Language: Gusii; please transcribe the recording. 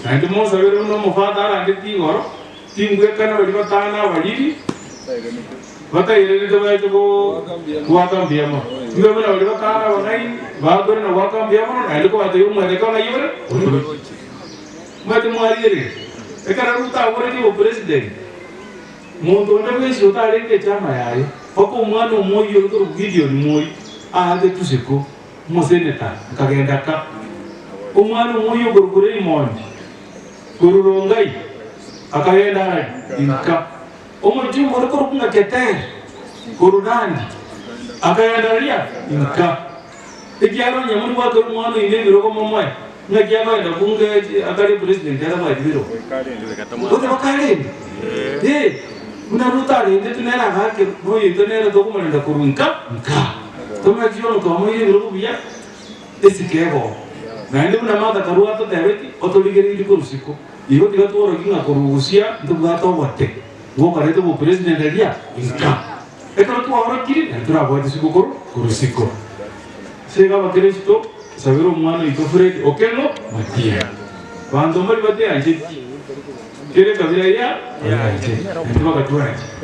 Naende monsabere buna omofata arandeti igoro, tingwekana baria batano abariri, batairanete bache goaka mbuya mono. Mbe buna baria batano abang'aini, bakoirana goaka mbuya mono, naende kobatebia omwelekeo ng'ai ore, oroche. Omanyete mwarigereria, ekero Ruto aboreti obopresident, monto onde bwensi otarenge echama yaye, mpaka omwana omoyio ore korokwa Gideon Moi aatetwe isiko, omoseneta, akagenda ka. Omwana omoyio okorokwa Raymond korwa Rongai akagenda arari inka. Omochumba ore korokwa ng'a Keter korwa Nandi akagenda aria inka. Ekiagera onye moribwate omwana oino ebirogo momoe, ng'aki akogenda bunge akare president atabwati birogo? Gose bakarende? Ee, buna Ruto arendetwe nere agakerwa, noyoito nere tokomorenda korwa inka nka. Tomanyeti bono twamoire ebirogo buya, esiko ebogo. Naende buna Martha Karua atotebeti, otorigereirie korwa isiko. Igo tiga tworokie ng'a korwa ogosia ntobwate obote bw'okoreta obopresident aria inka. Ekero twaorokirie, naende torabwate isiko korwa korwa isiko. Ase igo abakristo, sabera omwana oito Fred Okello Matiang'i. Banto mbari bateancheti, kera ekabira ya oyanchete, naintwe bagatwancha.